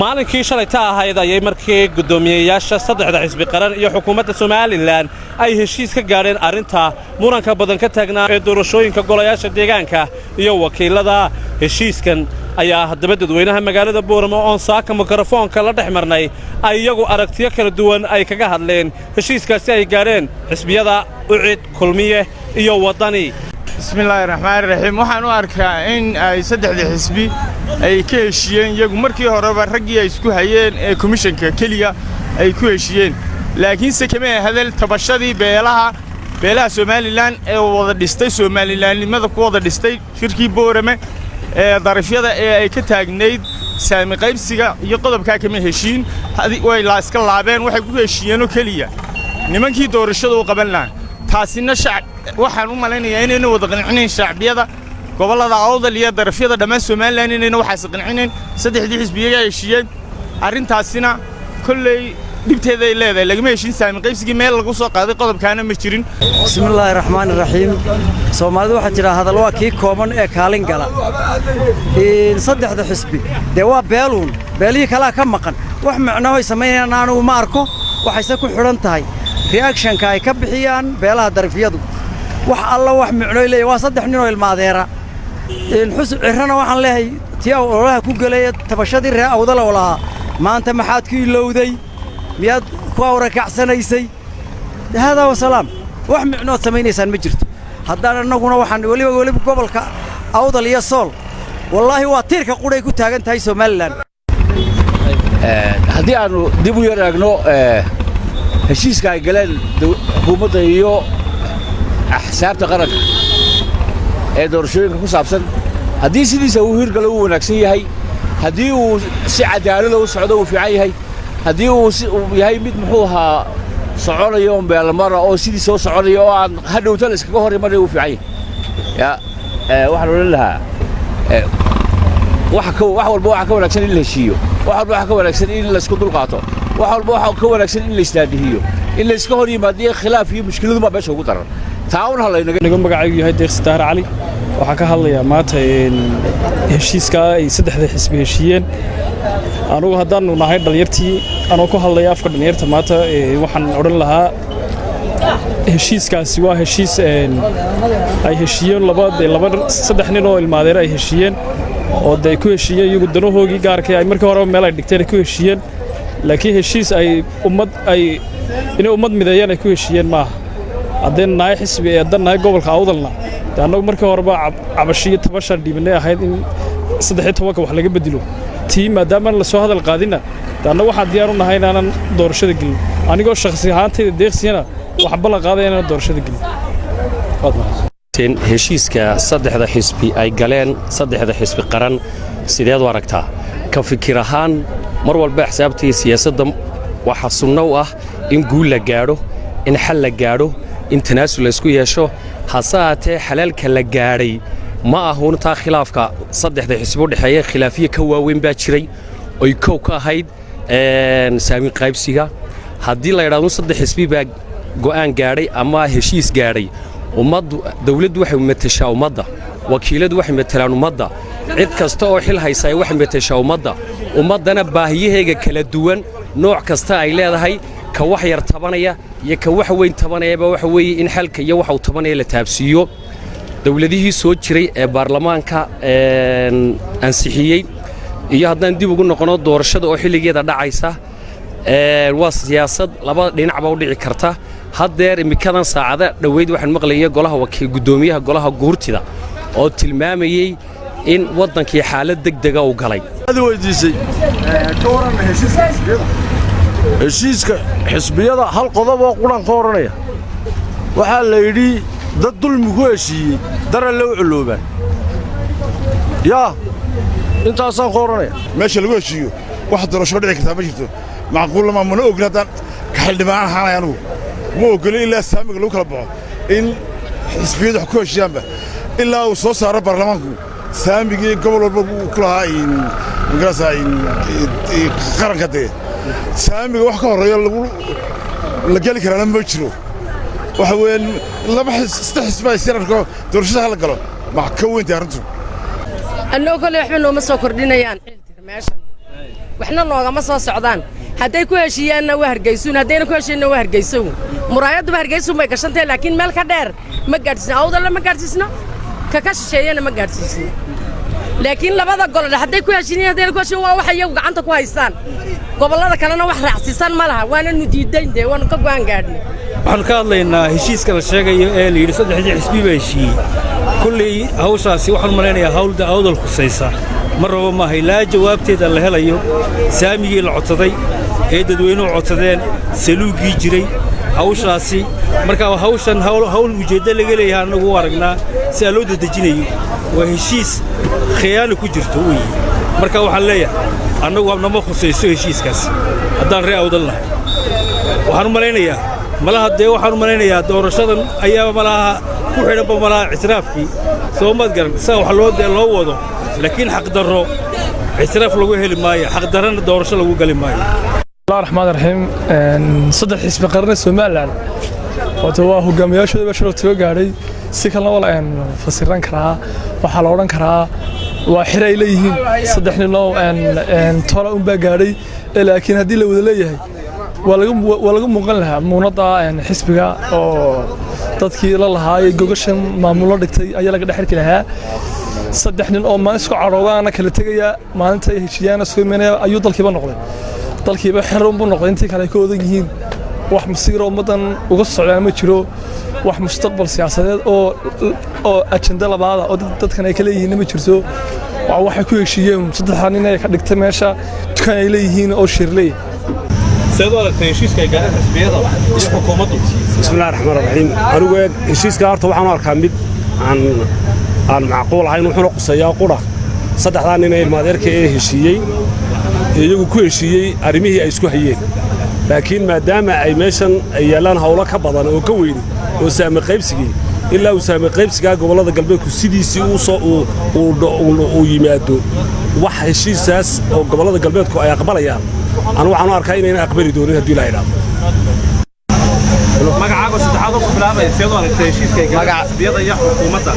Maalinkii shalayta ahayd ayay markii guddoomiyeyaasha saddexda xisbi qaran iyo xukuumadda Somaliland ay heshiis ka gaadheen arrinta muranka badan ka taagnaa ee doorashooyinka golayaasha deegaanka iyo wakiilada. Heshiiskan ayaa haddaba dadweynaha magaalada Boorama oon saaka mikrofoonka la dhex marnay ay iyagu aragtiyo kala duwan ay kaga hadleen heshiiskaasi ay gaadheen xisbiyada UCID, Kulmiye iyo Waddani. Bismillaahi raxmaani raxiim. Waxaan u arkaa in ay saddexda xisbi ay ka heshiiyeen iyagu markii horeba raggii ay isku hayeen ee komishanka keliya ay ku heshiiyeen, laakiinse kama hadal tabashadii beelaha Somaliland ee wada dhistay Somalilandnimada, ku wada dhistay shirkii Boorame ee darafyada ee ay ka taagnayd saami qaybsiga iyo qodobkaa kama heshiin. Way la iska laabeen. Waxay ku heshiiyeenoo keliya nimankii doorashada u qaban lahaa. Taasina waxaan u malaynayaa inayna wada qancinayn shacbiyada gobollada Awdal iyo darafyada dhammaan Somaliland, inayna waxaas qancinayn. Saddexdii xisbiyagaa heshiiyeen, arrintaasina kolley dhibteeda ay leedahay. Lagama heshiin saami qaybsigii, meel lagu soo qaaday qodobkaana ma jirin. Bismillaahi raxmaani raxiim. Soomaalidu waxaa jira hadal waa kii kooban ee kaalin gala. Saddexda xisbi dee waa beeluun, beelihii kalaa ka maqan. Wax macnahoy samaynayaan anugu ma arko. Waxayse ku xidhan tahay reaction-ka ay ka bixiyaan beelaha darafyadu. Wax alla wax micnoy leeyahy, waa saddex ninoo ilmaadeera. Xusub Cirrana waxaan leeyahay, tii ololaha ku gelaya tabashadii ree Awdalow lahaa, maanta maxaad ku ilowday? Miyaad ku awrakacsanaysay? Haadaa wasalaam. Wax micnood samaynaysaan ma jirto. Haddaan annaguna waxaan weliba gobolka Awdal iyo Sool, wallaahi, waa tiirka qudhay ku taagan tahay Somaliland. Haddii aannu dib u yar eegno heshiiska ay galeen xukuumadda iyo axsaabta qaranka ee doorashooyinka ku saabsan, haddii sidiisa uu hirgalo, uu wanaagsan yahay. Haddii uu si cadaalada u socdo, uu fiican yahay. Haddii uu si uu yahay mid, muxuu ahaa, soconayo meelmara oo sidiisa u soconaya oo aan hadhowta la iskaga hor imanaya, uu fiican yahay. Ya waxaan odhan lahaa, wax walba waxaa ka wanaagsan in la heshiiyo, wax walba waxaa ka wanaagsan in laysku dulqaato, wax walba waxaa ka wanaagsan in la isdaadihiyo. In layska hor yimaadiyo khilaaf iyo mushkiladu baa meesha ugu daran. Taa un halaynaga Anigo magacaygu yahay Deeqsi Daahir Cali, waxaan ka hadlayaa maanta heshiiskaa ay saddexda xisbi heshiiyeen. Anugu haddaannu nahay dhalinyartii, anoo ku hadlaya afka dhalinyarta maanta, waxaan odhan lahaa heshiiskaasi waa heshiis ay heshiiyeen laba saddex nin oo ilmaadeer ay heshiiyeen, oo de ay ku heshiiyeen iyagu danahoogii gaarkay ay markii horeba meel ay dhigteen ay ku heshiiyeen. Laakiin heshiis ay ummad ay inay ummad mideeyeen ay ku heshiiyeen maaha. Haddaynu nahay xisbi ee haddaan nahay gobolka Awdalna, dee annagu markii horeba cabashiyo tabashaan dhiibannay ahayd in 13-ka wax laga bedelo. Tii maadaama la soo hadal qaadinna, dee annagu waxaan diyaar u nahay inaanan doorashada gelin. Anigoo shakhsi ahaantayda Deeqsiyana, waxaan ballan qaadaya inaanan doorashada gelin. Heshiiska saddexda xisbi ay galeen, saddexda xisbi qaran, sideed u aragtaa? Ka fikir ahaan, mar walba axsaabtii siyaasadda waxaa sunno u ah in guul la gaadho, in xal la gaadho, in tanaasul laysku yeesho. Hase haatee, xalaalka la gaadhay ma ahun taa. Khilaafka saddexda xisbi u dhexeeya khilaafiye ka waaweyn baa jiray, oy kow ka ahayd saamin qaybsiga. Haddii la yidhahdo saddex xisbi baa go'aan gaadhay ama heshiis gaadhay, ummaddu, dawladdu waxay mateshaa ummadda, wakiiladu waxay matelaan ummadda, cid kasta oo xil haysaa waxay mateshaa ummadda. Ummaddana baahiyaheega kala duwan, nooc kasta ay leedahay, ka wax yar tabanaya iyo ka wax weyn tabanayaba, waxa weeye in xalka iyo waxa uu tabanaya la taabsiiyo. Dawladihii soo jiray ee baarlamaanka ansixiyey iyo haddaan dib ugu noqono doorashada oo xilligeeda dhacaysa, waa siyaasad laba dhinacba u dhici karta. Haddeer imikadan saacada dhoweyd waxaan maqlayay golaha guddoomiyaha golaha guurtida oo tilmaamayey in waddankii xaalad degdega uu galay. Weydiisay heshiiska xisbiyada, hal qodob oo quran ka odhanaya. Waxaa la yidhi dad dulmi ku heshiiyey dara loo culoobaan. Yaa intaasaan ka odhanaya. Meesha lagu heshiiyo wax doorasho dhici kartaa ma jirto. Macquullama mana ogin. Haddaan ka xildhibaan ahaanay, anugu ma ogoli ilaa saamiga lagu kala baxo in xisbiyadu wax ku heshiiyaanba, ilaa uu soo saaro baarlamaanku saamigii gobol walba uu ku lahaa, magarasa qaranka. Dee saamiga wax ka horreeya lagu la geli karaana ma jiro. Waxa weeyaan laba xis, saddex xisbi ay sirarko doorashada hala galo, max ka weyntahay arrintu. Annagoo kale waxba nooma soo kordhinayaan. Ciiltir meeshan Waxna noogama soo socdaan. Hadday ku heshiiyaanna waa Hargeysuun, haddayna ku heshiinna waa Hargeysow. Muraayadduba Hargeysuun bay gashantahay, laakiin meel ka dheer ma gaadhsiisno. Awdalla ma gaadhsiisno, ka shisheeyana ma gaadhsiisno. Laakiin labada gole hadday ku heshiiyeen, haddayna ku heshiin, waa wax iyagu gacanta ku haystaan. Gobollada kalena wax raacsiisan ma laha, waananu diidayn dee, waanu ka go'aan gaadhnay. Waxaanu ka hadlaynaa heshiiska la sheegayo ee la yidhi saddexdii xisbi baa heshiiyey. Kulley hawshaasi waxaan u malaynayaa hawlda Awdal khusaysa ma rabo maaha ilaa jawaabteeda la helayo. Saamigii la codsaday ee dadweynuhu codsadeen, saluuggii jiray hawshaasi. Marka hawshan hawl ujeeddo laga leeyahay annagu u aragnaa, sidaa loo dedejinayo waa heshiis khiyaano ku jirto weeye. Marka waxaan leeyahay, annagu nama khusayso heshiiskaas haddaan ree Awdal nahay. Waxaan u malaynayaa malaha dee, waxaan u malaynayaa doorashadan ayaa malaha ku xidhanba malaha ictiraafkii. Soo maad garan saa wax loo dee loo wado, laakiin xaqdarro ictiraaf lagu heli maayo, xaqdarrana doorasho lagu gali maayo. Bismillahi raxmaan raxiim. Saddex xisbi qaran ee Somaliland wato waa hogaamiyaashooda baa shalay soo gaadhay. Si kalena waa la fasiran karaa. Waxaa la odhan karaa waa xir ay leeyihiin saddex nin oo tola unbaa gaadhay, laakiin haddii la wada leeyahay waa laga muuqan lahaa muunadda xisbiga oo dadkii la lahaayay gogashan maamullo dhigtay ayaa laga dhex arki lahaa. Saddex nin oo maalin isku cadhoodaana kala tegaya, maalinta ay heshiiyaana soo imanaya ayuu dalkiiba noqday, dalkiiba xer unbuu noqday. Intii kale ay ka odan yihiin wax masiiro ummaddan uga socdaa ma jiro, wax mustaqbal siyaasadeed oo ajenda labaada oo dadkan ay ka leeyihiin ma jirto. Waxay ku heshiiyeen saddexda nin ay ka dhigtay meesha dukaan ay leeyihiin oo shirley. Seed u aragtay heshiiska ay gaareen xisbiyada iyo xukuumaddu? Bismillahi raxmaan raxiim. Anigu eeg, heshiiska horta waxaan u arkaa mid aan macquul ahayn. Wuxuuna quseeyaa qura saddexdaa nin ee ilmaadeerka ee heshiiyey, iyagu ku heshiiyey arrimihii ay isku hayeen. Laakiin maadaama ay meeshan ay yaallaan hawlo ka badan oo ka weyni oo saami qaybsigii, ilaa uu saami qaybsigaa gobollada galbeedku sidiisii uu yimaado, wax heshiisaas oo gobollada galbeedku ay aqbalayaan, anu waxaan u arkaa inayna aqbali doonin haddii la idhaahdo. Magacaaga saddexaad oo ku bilaabaya, seed u aragtay heshiiska ay gaareen xisbiyada iyo xukuumadda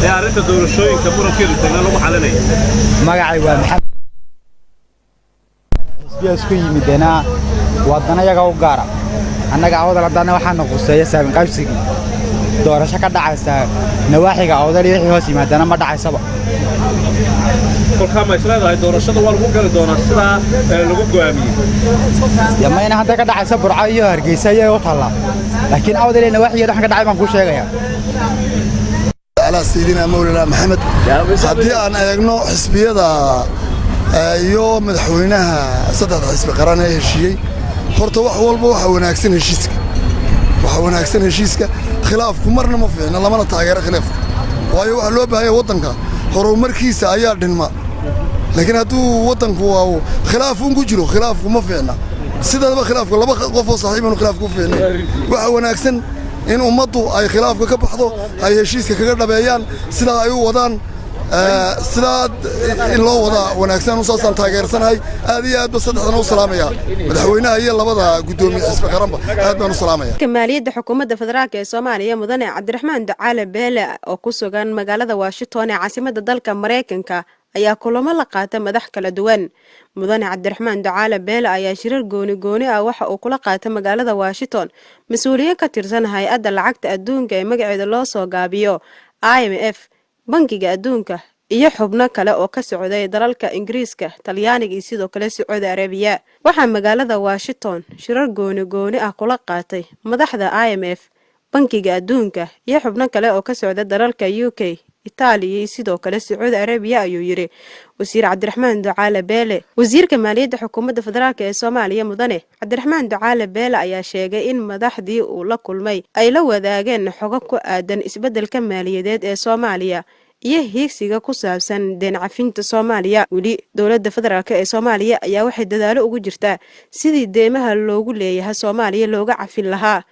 ee arrinta doorashooyinka murankeedu taagnaa lagu xalinayo? Magacay waa Maxamed. Xisbiya isku yimideena waa dana yaga u gaara. Annaga Awdal haddaana waxaana quseeya saamin qaybsigii. Doorasho ka dhacaysa nawaaxiga Awdal iyo wixii hoos yimaadana ma dhacaysaba. Kolkaa ma isleedahay doorashada waa lagu gali doonaa sidaa lagu go'aamiyey? Mayna, hadday ka dhacaysa Burco iyo Hargeysa ayay u taallaa, laakiin Awdal iyo nawaaxigeeda waxaan ka dhacay baan kuu sheegayaa. Calaa sayidina mawlana Maxamed. Haddii aan eegno xisbiyada iyo madaxweynaha, saddexda xisbi qaran ee heshiiyey, horta wax walba waxa wanaagsan heshiiska, waxa wanaagsan heshiiska. Khilaafku marna ma fiicna, lamana taageero khilaafka, waayo waxaa loo baahanya waddanka horumarkiisa ayaa dhinma. Laakiin hadduu waddanku khilaaf un ku jiro, khilaafku ma fiicna sidaadaba. Khilaafka laba qof oo saaxiibanu khilaafku u fiicnay. Waxa wanaagsan in ummaddu ay khilaafka ka baxdo, ay heshiiska kaga dhabeeyaan, sidaa ay u wadaan, sidaa in loo wadaa wanaagsan. Saasaan taageersanahay aad iyo aad ba. Saddexdana u salaamaya, madaxweynaha iyo labada guddoomiye xisbi qaranba aad baan u salaamaya. Maaliyadda xukuumadda federaalk ee Soomaaliya, mudane Cabdiraxmaan Ducaale Beele, oo ku sugan magaalada Washington ee caasimada dalka Maraykanka, ayaa kulamo la qaata madax kala duwan. Mudane Cabdiraxmaan Ducaale Beele ayaa shirar gooni gooni ah waxa uu kula qaatay magaalada Washington mas-uuliyiin ka tirsan Hay-adda Lacagta Adduunka ee magaceeda loo soo gaabiyo IMF, Bankiga Adduunka iyo xubno kale oo ka socday dalalka Ingiriiska, Talyaaniga iyo sidoo kale Sacuudi Arabiya. Waxaa magaalada Washington shirar gooni gooni ah kula qaatay madaxda IMF, Bankiga Adduunka iyo xubno kale oo ka socda dalalka UK, Itaaliya iyo sidoo kale Sacuudi Arabiya, ayuu yidhi wasiir Cabdiraxmaan Ducaale Beele. Wasiirka maaliyadda xukuumadda federaalk ee Soomaaliya, mudane Cabdiraxmaan Ducaale Beele, ayaa sheegay in madaxdii uu la kulmay ay la wadaageen xogo ku aadan isbeddelka maaliyadeed ee Soomaaliya iyo hiigsiga ku saabsan deen cafinta Soomaaliya. Weli dowladda federaalk ee Soomaaliya ayaa waxay dadaalo ugu jirtaa sidii deymaha loogu leeyahay Soomaaliya looga cafin lahaa.